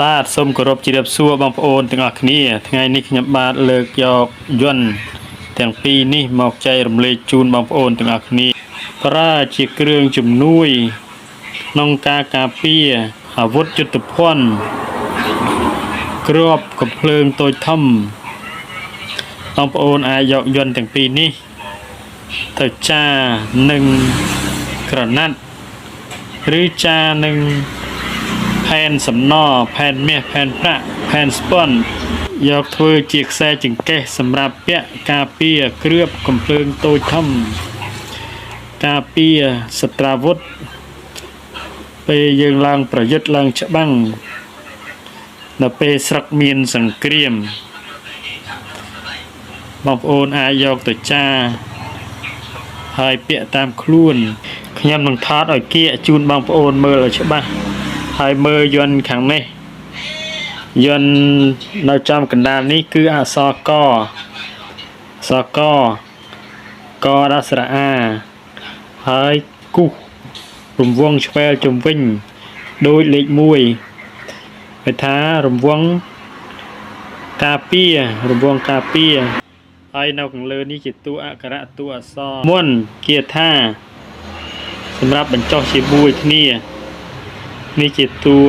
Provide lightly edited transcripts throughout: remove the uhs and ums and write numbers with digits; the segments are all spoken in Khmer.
បាទសូមគោរពជម្រាបសួរបងប្អូនទាំងអស់គ្នាថ្ងៃនេះខ្ញុំបាទលើកយកយន្តទាំងពីរនេះមកចែករំលែកជូនបងប្អូនទាំងអស់គ្នាប្រើជាគ្រឿងជំនួយក្នុងការការពារអាវុធយុទ្ធភ័ណ្ឌគ្រាប់កំភ្លើងតូចធំបងប្អូនអាចយកយន្តទាំងពីរនេះទៅចារនឹងក្រណាត់ឬចារនឹង ផែនសំណផែនមាសផែនប្រាក់ផែនស្ពន់យកធ្វើជាខ្សែចង្កេះសម្រាប់ពាក់ការពារគ្រឿបកំភ្លើងតូចធំការពារសត្រាវុធពេលយើងឡើងប្រយុទ្ធឡើងច្បាំងនៅពេលស្រុកមានសង្គ្រាមបងប្អូនអាចយកទៅចារហើយពាក់តាមខ្លួនខ្ញុំនឹងថតឲ្យគៀកជូនបងប្អូនមើលឲ្យច្បាស់ ហើយមើលយន្តខាងនេះយន្តនៅចំកណ្ដាលនេះគឺអក្សរកអក្សរកកដល់ស្រៈអាហើយគូសរង្វង់ឆ្វែលជំវិញដូចលេខ1គេថារង្វង់ការពាររង្វង់ការពារហើយនៅខាងលើនេះជាតួអក្ខរៈតួអក្សរមុនគាថាសម្រាប់បញ្ចុះជាមួយគ្នា នេះជាតួ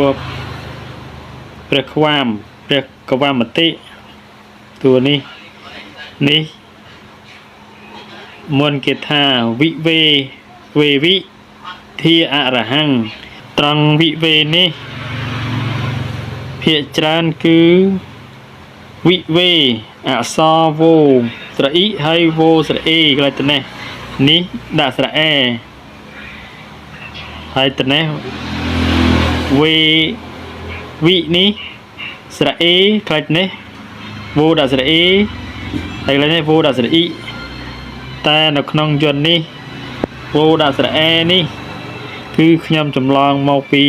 ព្រះខ្វាមព្រះកវមតិតួនេះនេះមុនគេថាវិវេវេវិធាអរហង្គត្រង់វិវេនេះភាកច្រើនគឺវិវេអក្សរវោស្រអ៊ីហើយវោស្រអេកន្លែងទៅនេះនេះដាក់ស្រអេហើយទៅនេះ វេវិនេះស្រៈអេខ្លាច់នេះវូដាក់ស្រៈអេហើយខ្លាច់នេះវូដាក់ស្រៈអ៊ីតែនៅក្នុងយន្តនេះវូដាក់ស្រៈអេនេះគឺខ្ញុំចម្លងមកពី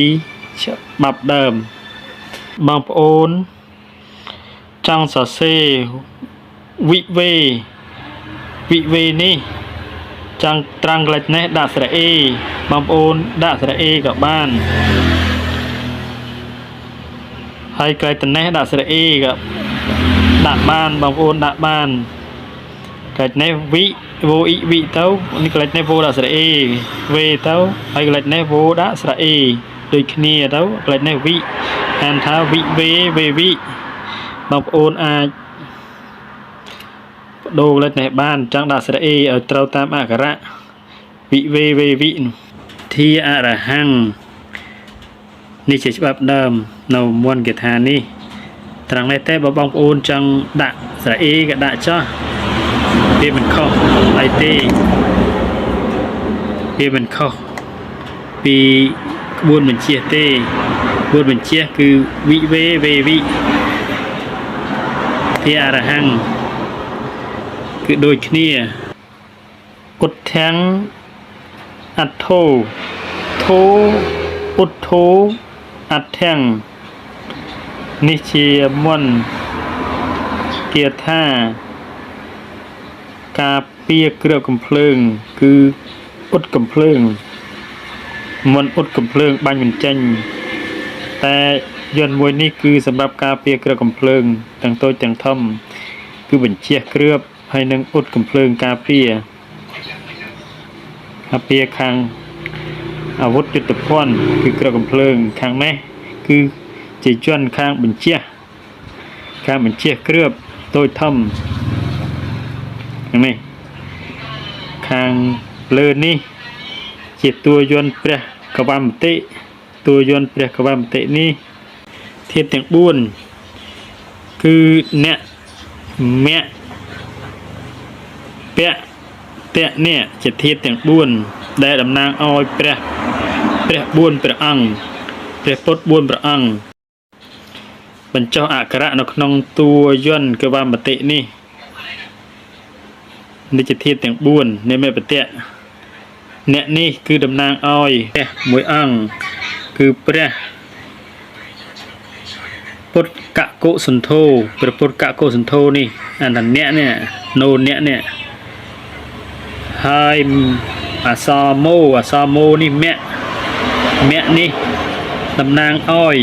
ច្បាប់ដើមបងប្អូនចង់សរសេរវិវេវិវេនេះចង់ត្រង់ខ្លាច់នេះដាក់ស្រៈអេបងប្អូនដាក់ស្រៈអេក៏បាន ហើយកន្លែងតនេះដាក់ស្រៈអេក៏ដាក់បានបងប្អូនដាក់បានកន្លែងនេះវិវោអ៊ីវិទៅនេះកន្លែងនេះវោដាក់ស្រៈអេវេទៅហើយកន្លែងនេះវោដាក់ស្រៈអេដូចគ្នាទៅកន្លែងនេះវិអានថាវិវេវេវិបងប្អូនអាចបដូរកន្លែងនេះបានចង់ដាក់ស្រៈអេឲ្យត្រូវតាមអក្ខរៈវិវេវេវិធាអរហង្គនេះជាច្បាប់ដើមនៅមន្តគាថានេះត្រង់នេះទេបើបងប្អូនចង់ដាក់ស្រៈអេក៏ដាក់ចោះវាមិនខុសអីទេវាមិនខុសពីក្បួនបញ្ជាទេក្បួនបញ្ជាគឺវិវេវេវិធាអរហង្គគឺដូចគ្នាគុតធាំងអត្ថោធោពុទ្ធោអដ្ឋាំងនេះជាមន្តគាថាការពារគ្រាប់កំភ្លើងគឺឧត្តកំភ្លើងមន្តឧត្តកំភ្លើងបាញ់មិនចេញតែយន្តមួយនេះគឺសម្រាប់ការពារគ្រាប់កំភ្លើងទាំងតូចទាំងធំគឺបញ្ជះគ្រាប់ហើយនឹងឧត្តកំភ្លើងការពារការពារខាងអាវុធយុទ្ធភ័ណ្ឌគឺគ្រាប់កំភ្លើងខាងនេះគឺជាជនខាងបញ្ជះខាងបញ្ជះគ្រាប់តូចធំខាងនេះខាងលើនេះជាតួយន្តព្រះកវមតិតួយន្តព្រះកវមតិនេះធាតុទាំង4គឺអ្នកមៈពៈតៈនេះជាធាតុទាំង4ដែលតំណាងឲ្យព្រះព្រះ4ព្រះអង្គព្រះពុទ្ធ4ព្រះអង្គបញ្ចុះអក្ខរៈនៅក្នុងតួយន្តកវមតិនេះនេះជាធាតុទាំង4នៃមេបតៈអ្នកនេះគឺតំណាងឲ្យព្រះមួយអង្គគឺព្រះពុទ្ធកកុសន្ធោព្រះពុទ្ធកកុសន្ធោនេះអានថាអ្នកនេះណូអ្នកនេះហើយអសមោអសមោនេះមគ្គមគ្គនេះតំណាងឲ្យ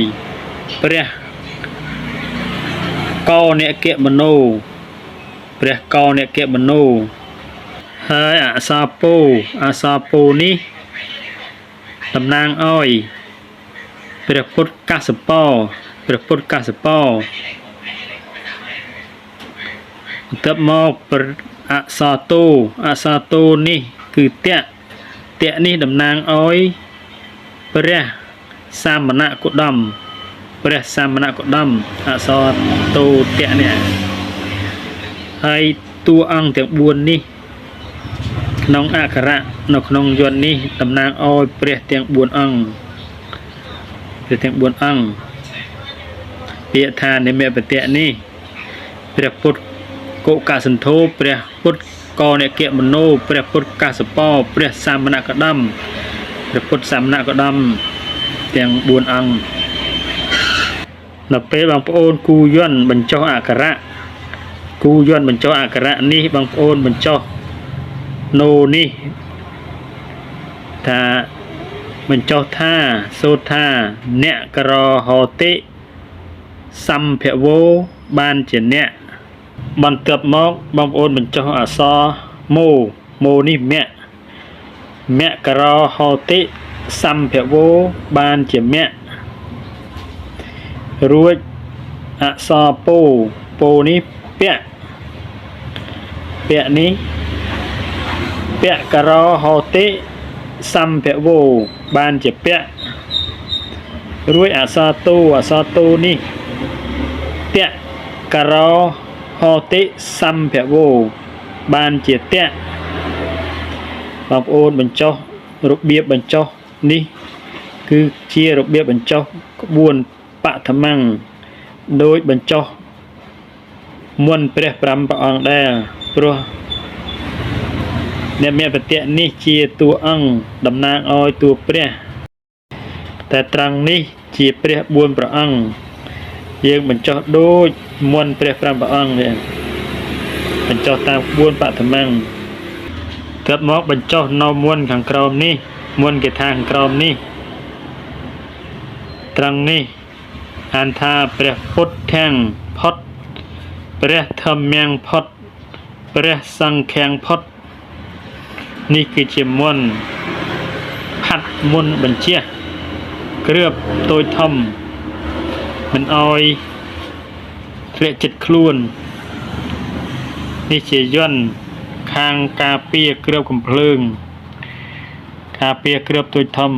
ព្រះ កោអ្នកគមនោព្រះកោអ្នកគមនោហើយអក្សរពោអក្សរពោនេះតំណាងឲ្យព្រះពុទ្ធកសបោព្រះពុទ្ធកសបោបន្ទាប់មកព្រះអក្សរតោអក្សរតោនេះគឺតៈតៈនេះតំណាងឲ្យព្រះសាមណគោតមព្រះសាមណគោតមអក្សរតោតៈនេះហើយតួអង្គទាំង4នេះក្នុងអក្ខរៈនៅក្នុងយន្តនេះតំណាងឲ្យព្រះទាំង4អង្គព្រះទាំង4អង្គពាក្យថានិមិបតៈនេះព្រះពុទ្ធកុកសន្ធោព្រះពុទ្ធកោនិគមនោព្រះពុទ្ធកសបោព្រះសាមណកដមព្រះពុទ្ធសាមណកដមទាំង4អង្គនៅពេលបងប្អូនគូយន្តបញ្ចុះអក្ខរៈគូយន្តបញ្ចុះអក្ខរៈនេះបងប្អូនបញ្ចុះណូនេះថាបញ្ចុះថាសូត្រថាអ្នកក្រហោតិសម្ភវោបានជាអ្នកបន្ទាប់មកបងប្អូនបញ្ចុះអក្សរម៉ូម៉ូនេះមគ្គមករហោតិសម្ភវោបានជាមគ្គរួចអក្សរពោពោនេះពៈពៈនេះពៈករហោតិសម្ភវោបានជាពៈរួចអក្សរតោអក្សរតោនេះតៈករហោតិសម្ភវោបានជាតៈបងប្អូនបញ្ចុះរបៀបបញ្ចុះនេះគឺជារបៀបបញ្ចុះក្បួនបឋមង្គដោយបញ្ចុះមុនព្រះ5ព្រះអង្គដែរព្រោះអ្នកមានបតៈនេះជាតួអង្គតំណាងឲ្យតួព្រះតែត្រង់នេះជាព្រះ4ព្រះអង្គយើងបញ្ចុះដូចមុនព្រះ5ព្រះអង្គនេះបញ្ចុះតាមក្បួនបឋមង្គទើបមកបញ្ចុះនៅមុនខាងក្រោមនេះមុនគេថាខាងក្រោមនេះត្រង់នេះអានថាព្រះពុទ្ធធាំងផុតព្រះធម្មំផុតព្រះសង្ឃាំងផុតនេះគឺជាមន្តផាត់មុនបញ្ជាគ្រឿបតូចធំមិនអោយធ្លាក់ចិត្តខ្លួននេះជាយន្តខាងការពារគ្របកំភ្លើងការពារគ្របតូចធំ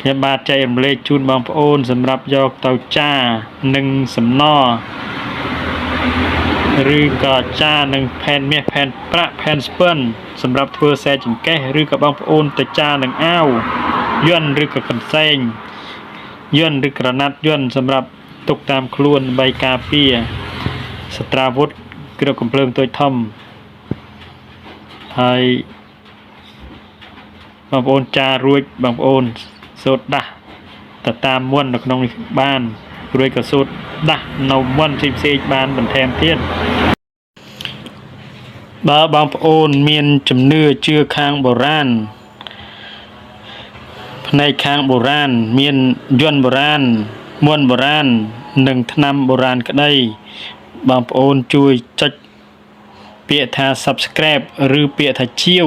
ខ្ញុំបាទចែករំលែកជូនបងប្អូនសម្រាប់យកទៅចានិងសំណឬក៏ចានឹងផែនមាសផែនប្រាក់ផែនស្ពឹនសម្រាប់ធ្វើខ្សែចង្កេះឬក៏បងប្អូនទៅចានឹងអាវយន្តឬក៏កន្សែងយន្តឬក្រណាត់យន្តសម្រាប់ទុកតាមខ្លួនដើម្បីការពារសត្រាវុធគ្របកំភ្លើងតូចធំហើយបងប្អូនចារួចបងប្អូនសូត្រដាស់ទៅតាមមន្តនៅក្នុងនេះបានរួចក៏សូត្រដាស់នៅមន្តផ្សេងៗបានបន្ថែមទៀតបើបងប្អូនមានជំនឿជឿខាងបុរាណផ្នែកខាងបុរាណមានយន្តបុរាណមន្តបុរាណនិងថ្នាំបុរាណក្តីបងប្អូនជួយចុចពាក្យថា Subscribe ឬពាក្យថាជាវ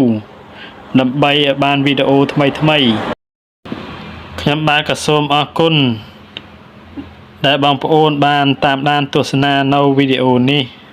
ដើម្បីឲ្យបានវីដេអូថ្មីថ្មីខ្ញុំបាទក៏សូមអរគុណដែលបងប្អូនបានតាមដានទស្សនានៅវីដេអូនេះ។